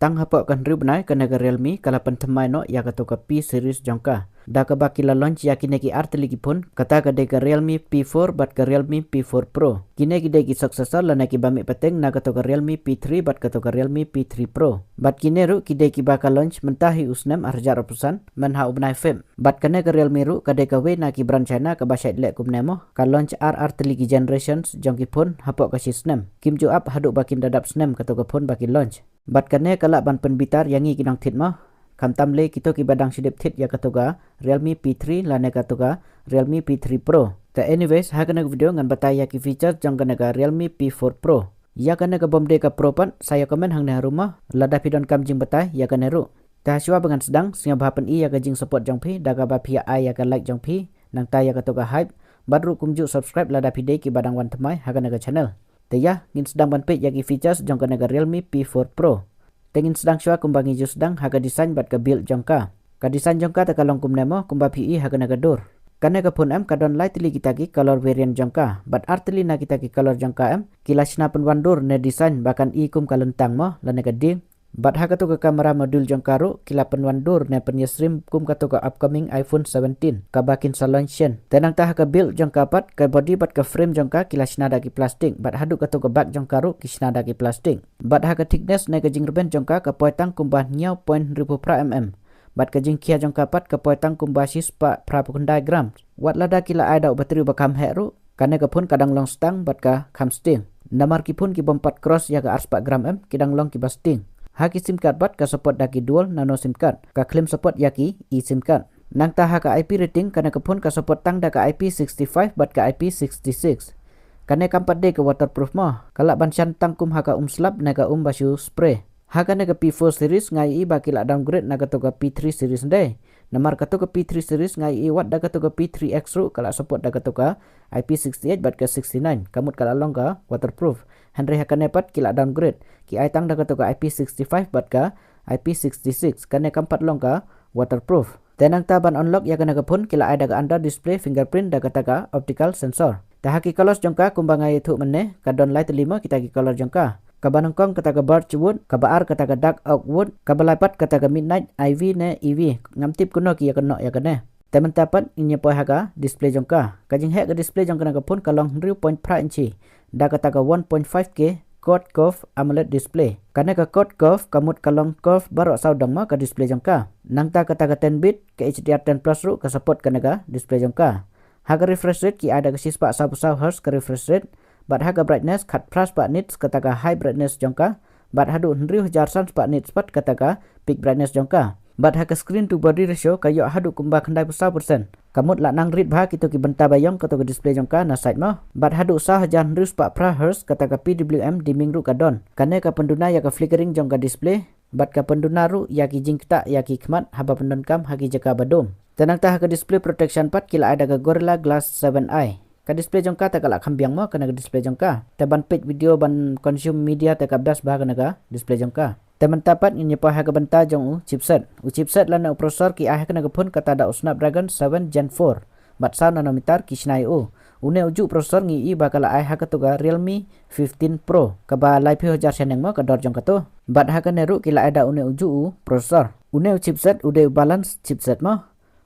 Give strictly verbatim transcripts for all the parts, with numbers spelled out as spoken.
Tang hapoh ka hynriew bnai kane ka Realme ka la pynthymmai noh ïa kato ka P series jong ka. Da kaba ki la launch ïa kine ki artylli ki phone, kata ka dei ka Realme P four bad ka Realme P four Pro. Kine ki dei ki successor lane kiba mih pateng na kato ka Realme P three bad kato ka Realme P three Pro. Bad kine ruh ki dei kiba ka launch mynta hi u snem arhajar arphew san, mynha u bnai Feb. Bad kane ka Realme ruh ka dei kawei na ki brand China kaba shait leh kumne mo, ka launch ar artylli ki generations jong ki phone hapoh ka shi snem. Kim ju ap haduh ba kin da dap snem kato ka phone ba ki launch. Bad kane ka lah ban pynbitar ïa ngi ki nongthied mo, khamtam lei kito kiba dang shu dep thied ïa kato ka Realme P three lane kato ka Realme P three Pro. Te anyways, ha kane ka video ngan batai ïa ki features jong kane ka Realme P four Pro. Ïa kane ka bym dei ka Pro pat, sa ïa comment hangne harum mo lada phi donkam jingbatai ïa kane ruh. Te shuwa ba ngan sdang, sngewbha pyni ïa ka jingsupport jong phi da kaba phi ai ïa ka like jong phi, nangta ïa kato ka hype, bad ruh kumjuh subscribe lada phi dei kiba dang wan thymmai ha kane ka channel. Te ïa, ngin sdang ban peit ïa ki features jong kane ka Realme P four Pro. Te ngin sdang shuwa kumba ngi ju sdang ha ka design bad ka build jong ka. Ka design jong ka te ka long kumne mo, kumba phi i ha kane ka dur. Kane ka phone em ka don lai tylli kita ki color variant jong ka, bad artylli na kita ki color jong ka em ki la shna pynwandur ne design ba kan i kum ka lyntang mo lane ka dieng. Bad ha kato ka camera module jong ka ruh ki la pynwandur ne pynïasyriem kum kato ka upcoming iPhone seventeen kaba kin sa launch shen. Te nangta ha ka build jong ka pat, ka body bad ka frame jong ka ki la shna da ki plastik, bad haduh kato ka back jong ka ruh ki shna da ki plastik. Bad ha ka thickness ne ka jingrben jong ka ka poi tang kumba hynñiew point hynriewphew phra mm. Bad ka jingkhia jong ka pat ka poi tang kumba shispah phraphew khyndai gram. Wat lada ki la ai da u battery ba kham heh ruh, kane ka phone ka dang long stang bad ka kham sting. Namar ki phone ki bym pat cross ïa ka arspah gram em ki dang long kiba sting. Ha ki sim card pat ka support da ki dual nano sim card, ka khlem support ïa ki eSIM card. Nangta ha ka I P rating kane ka phone ka support tang da ka I P sixty-five bad ka I P sixty-six. Kane kam pat dei ka waterproof mo, ka lah ban shan tang kum ha ka um slap ne ka um ba shu spray. Ha kane ka P four series nga ïohi ba ki la downgrade na kato ka P three series ndei. Namar kato ka P three series nga ïohi wat da kato ka P three X ruh ka la support da kato ka I P sixty-eight bad ka sixty-nine, ka mut ka la long ka waterproof. Hynrei ha kane pat ki la downgrade, ki ai tang da kato ka I P sixty-five bad ka I P sixty-six, kane kam pat long ka waterproof. Te nangta ban unlock ïa kane ka phone ki la ai da ka under display fingerprint da kata ka optical sensor. Te ha ki colors jong ka kumba nga ïathuh mynne, ka don lai tylli mo kita ki color jong ka. Kaba nyngkong kata ka birch wood, kaba ar kata ka dark oak wood, kaba lai pat kata ka midnight ivy ne ivy. Ngam tip kumno ki ïa kynnoh ïa kane. Te mynta pat ngin ïa poi ha ka display jong ka. Ka jingheh ka display jong kane ka phone ka long hynriew point phra inchi da kata ka one point five K quad curve AMOLED display. Kane ka quad curve ka mut ka long curve baroh saw dong mo ka display jong ka. Nangta kata ka ten bit, ka H D R ten plus ruh ka support kane ka display jong ka. Ha ka refresh rate ki ai da ka shispah sawphew saw hertz ka refresh rate. Bad ha ka brightness khatphra spah nits kata ka high brightness jong ka. Bad haduh hynriew hajar san spah nits pat kata ka peak brightness jong ka. Bad ha ka screen to body ratio ka ïoh haduh kumba khyndaiphew saw percent. Ka mut lah nang rit bha kito ki bynta ba ïong kato ka display jong ka na side mo. Bad haduh saw hajar hynriew spah phra hertz kata ka P W M dimming ruh ka don. Kane ka pynduna ïa ka flickering jong ka display. Bad ka pynduna ruh ïa ki jingktah ïa ki khmat haba pyndonkam ha ki jaka ba dum. Te nangta ha ka display protection pat ki la ai da ka Gorilla Glass seven i. Ka display jong ka te ka la kham biang mo kane ka display jong ka. Te ban peit video ban consume media te ka best bha kane ka display jong ka. Te mynta pat ngin ïa poi ha ka bynta jong u chipset. U chipset lane u processor ki ai ha kane ka phone kata da u Snapdragon seven Gen four. Bad saw nanometer ki shna ïa u. Une u juh processor ngi i ba ka la ai ha kato ka Realme fifteen Pro, kaba laiphew hajar shaneng mo ka dor jong kato. Bad ha kane ruh ki la ai da une u juh u processor. Une u chipset u dei u balance chipset mo.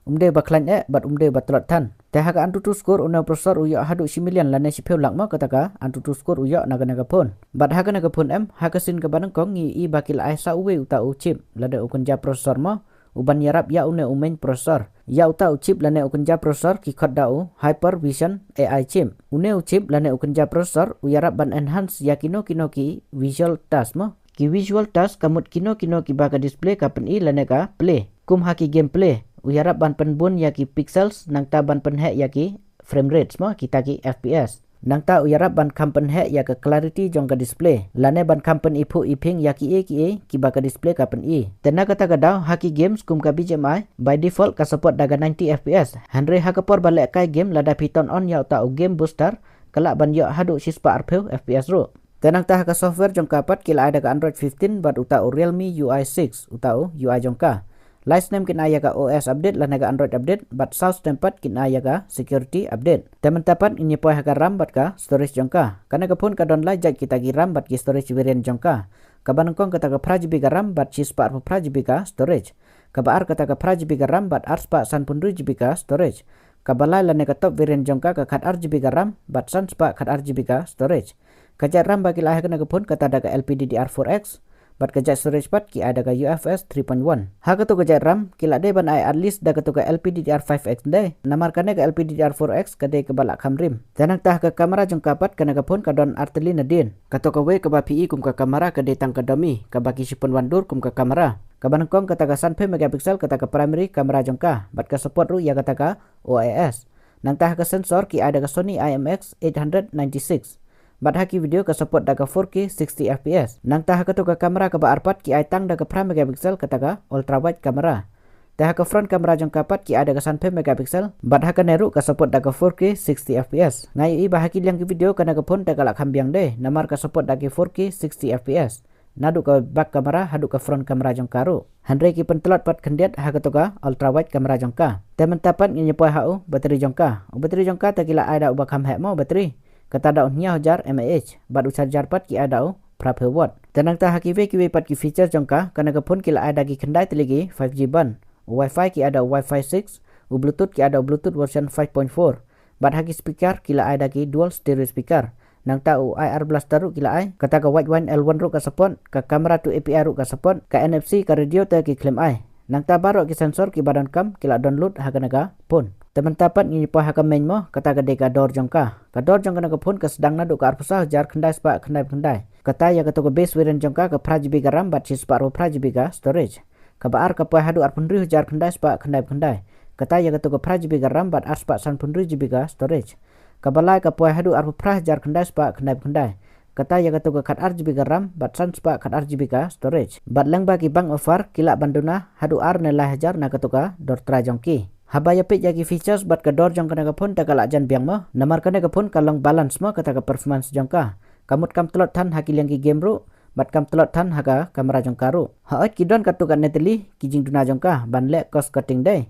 Um dei ba khlaiñ eh bad um dei ba tlot than. Te ha ka AnTuTu score une u processor u ïoh haduh shi million lane shiphew lak mo kata ka AnTuTu score u ïoh na kane ka phone. Bad ha kane ka phone em, ha ka sien kaba nyngkong ngi i ba ki la ai sa uwei uta u chip lane u kynja processor mo, u ban ïarap ïa une u main processor. Ïa uta u chip lane u kynja processor ki khot da u Hypervision A I chip. Une u chip lane u kynja processor u ïarap ban enhance ïa kino kino ki visual task mo. Ki visual task ka mut kino kino kiba ka display ka pyni lane ka play. Kum ha ki game play, u ïarap ban pynbun ïa ki pixels nangta ban pynheh ïa ki frame rates mo, kita ki F P S. Nangta u ïarap ban kham pynheh ïa ka clarity jong ka display lane ban kham pyni phuh i ping ïa kiei kiei kiba ka display ka pyni. Te na kata ka daw ha ki games kum ka B G M I by default ka support da ka ninety F P S. Hynrei ha ka por ba lehkai game lada phi turn on ïa uta u game booster ka lah ban ïoh haduh shispah arphew F P S ruh. Te nangta ha ka software jong ka pat ki la ai da ka Android fifteen bad uta u Realme U I six, uta u U I jong ka. Lai snem kin ai ïa ka O S update lane ka Android update, bad saw snem pat kin ai ïa ka security update. Te mynta pat ngin ïa poi ha ka RAM bad ka storage jong ka. Kane ka phone ka don lai jait kita ki RAM bad ki storage variant jong ka. Kaba nyngkong kata ka phra GB ka RAM bad shispah arphew phra GB ka storage. Kaba ar kata ka phra GB ka RAM bad arspah sanphew hynriew GB ka storage. Kaba lai lane ka top variant jong ka ka khatar GB ka RAM bad sanspah khatar GB ka storage. Ka jait RAM ba ki la ai ha kane ka phone kata da ka LPDDR four X bad ka jait storage pat ki ai da ka UFS three point one. Ha kato ka jait RAM ki la dei ban ai at least da kato ka LPDDR five X dei, namar kane ka LPDDR four X ka dei kaba la kham rim. Te nangta ha ka camera jong ka pat kane ka phone ka don artylli na dien. Kato kawei kaba phi i kum ka camera ka dei tang ka dummy, kaba ki shu pynwandur kum ka camera. Kaba nyngkong kata ka sanphew megapixel kata ka primary camera jong ka bad ka support ruh ïa kata ka OIS. Nangta ha ka sensor ki ai da ka Sony IMX eight hundred ninety-six. Bad ha ki video ka support da ka four K sixty FPS. Nangta ha kato ka camera kaba ar pat ki ai tang da ka phra megapixel kata ka ultra wide camera. Te ha ka front camera jong ka pat ki ai da ka sanphew megapixel bad ha kane ruh ka support da ka four K sixty FPS. Nga ïohi ba ha ki liang ki video kane ka phone te ka la kham biang dei namar ka support da ki four K sixty FPS. Naduh ka back camera haduh ka front camera jong ka ruh. Hynrei ki pyntlot pat khyndiat ha kato ka ultra wide camera jong ka. Te mynta pat ngin ïa poi ha u battery jong ka. U battery jong ka te ki la ai da uba kham heh mo battery. Kata da u hynñiew hajar mAh bad u charger pat ki ai da u phraphew watt. Te nangta ha kiwei kiwei pat ki features jong ka, kane ka phone ki la ai da ki khyndai tylli ki five G band. U Wi-Fi ki ai da u Wi-Fi six, u Bluetooth ki ai da u Bluetooth version five point four. Bad ha ki speaker ki la ai da ki dual stereo speaker. Nangta u IR blaster ruh ki la ai, kata ka Widevine L one ruh ka support, ka camera to API ruh ka support, ka NFC ka radio te ki khlem ai. Nangta baroh ki sensor kiba donkam ki la download ha kane ka phone. Te mynta pat ngin ïa poi ha ka main mo, kata ka dei ka dor jong ka. Ka dor jong kane ka phone ka sdang naduh ka arphew saw hajar khyndai spah khyndai phew khyndai. Kata ïa kato ka base variant jong ka ka phra GB ka RAM bad shispah arphew phra GB ka storage. Kaba ar ka poi haduh arphew hynriew hajar khyndai spah khyndai phew khyndai. Kata ïa kato ka phra GB ka RAM bad arspah sanphew hynriew GB ka storage. Kaba lai ka poi haduh arphew phra hajar khyndai spah khyndai phew khyndai. Kata ïa kato ka khatar GB ka RAM bad sanspah khatar GB ka storage. Bad lyngba ki bank offer ki lah ban duna haduh ar ne lai hajar na kato ka dor trai jong ki. Haba ïa peit ïa ki features bad ka dor jong kane ka phone te ka la jan biang mo. Namar kane ka phone ka long balance mo kata ka performance jong ka. Ka mut kam tlot than ha ki liang ki game ruh bad kam tlot than ha ka camera jong ka ruh. Hooid ki don katto katne tylli ki jingduna jong ka ban leh cost cutting dei.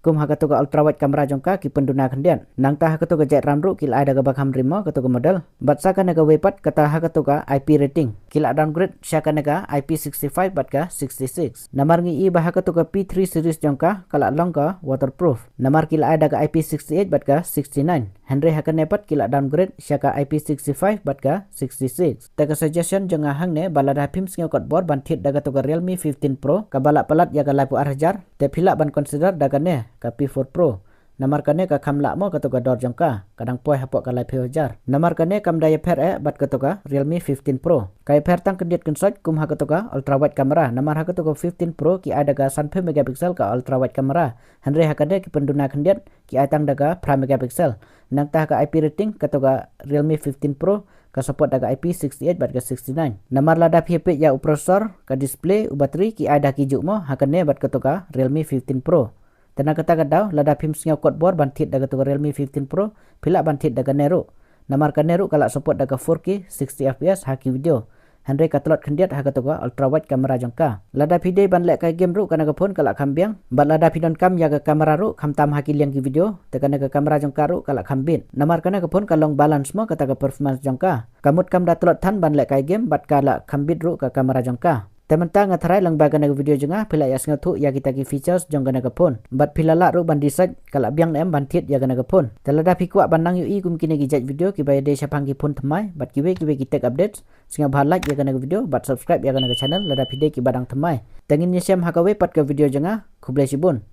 Kum ha kato ka ultra wide camera jong ka ki pynduna khyndiat. Nangta ha kato ka jait RAM ruh ki la ai da kaba kham rim mo kato ka model. Bad sa kane kawei pat kata ha kato ka IP rating ki la downgrade sha kane ka IP sixty-five bad ka sixty-six. Namar ngi i ba ha kato ka P three series jong ka ka la long ka waterproof. Namar ki la ai da ka IP sixty-eight bad ka sixty-nine. Hynrei ha kane pat ki la downgrade sha ka IP sixty-five bad ka sixty-six. Te ka suggestion jong nga hangne ba lada phim sngew kot bor ban thied da kato ka Realme fifteen Pro kaba la palat ïa ka laiphew ar hajar, te phi lah ban consider da kane ka P four Pro. Namar kane ka kham lah mo kato ka dor jong ka, ka dang poi hapoh ka laiphew hajar. Namar kane kam da ïapher eh bad kato ka Realme fifteen Pro. Ka ïapher tang khyndiat khynsoit kum ha kato ka ultra wide camera. Namar ha kato ka fifteen Pro ki ai da ka sanphew megapixel ka ultra wide camera. Hynrei ha kane ki pynduna khyndiat ki ai tang da ka phra megapixel. Nangta ha ka IP rating kato ka Realme fifteen Pro ka support da ka IP sixty-eight bad ka sixty-nine. Namar lada phi peit ïa u processor, ka display, u battery ki ai da ki juh mo ha kane bad kato ka Realme fifteen Pro. Te na kata ka daw lada phim sngew kot bor ban thied da kato ka Realme fifteen Pro, phi lah ban thied da kane ruh. Namar kane ruh ka lah support da ka four K sixty FPS ha ki video. Hynrei ka tlot khyndiat ha kato ka ultra wide camera jong ka. Lada phi dei ban leh kai game ruh kane ka phone ka lah kham biang. Bad lada phi donkam ïa ka camera ruh khamtam ha ki liang ki video, te kane ka camera jong ka ruh ka lah kham bit. Namar kane ka phone ka long balance mo kata ka performance jong ka. Ka mut kam da tlot than ban leh kai game bad ka lah kham bit ruh ka camera jong ka. Te mynta nga tharai lyngba kane ka video jong nga phi lah ïa sngewthuh ïa kita ki features jong kane ka phone. Bad phi la lah ruh ban decide ka lah biang ne em ban thied ïa kane ka phone. Te lada phi kwah ban nang ïohi kum kine ki jait video kiba ïadei shaphang ki phone thymmai bad kiwei kiwei ki tech updates, sngewbha like ïa kane ka video bad subscribe ïa kane ka channel lada phi dei kiba dang thymmai. Te ngin ïashem ha kawei pat ka video jong nga. Khublei shibun.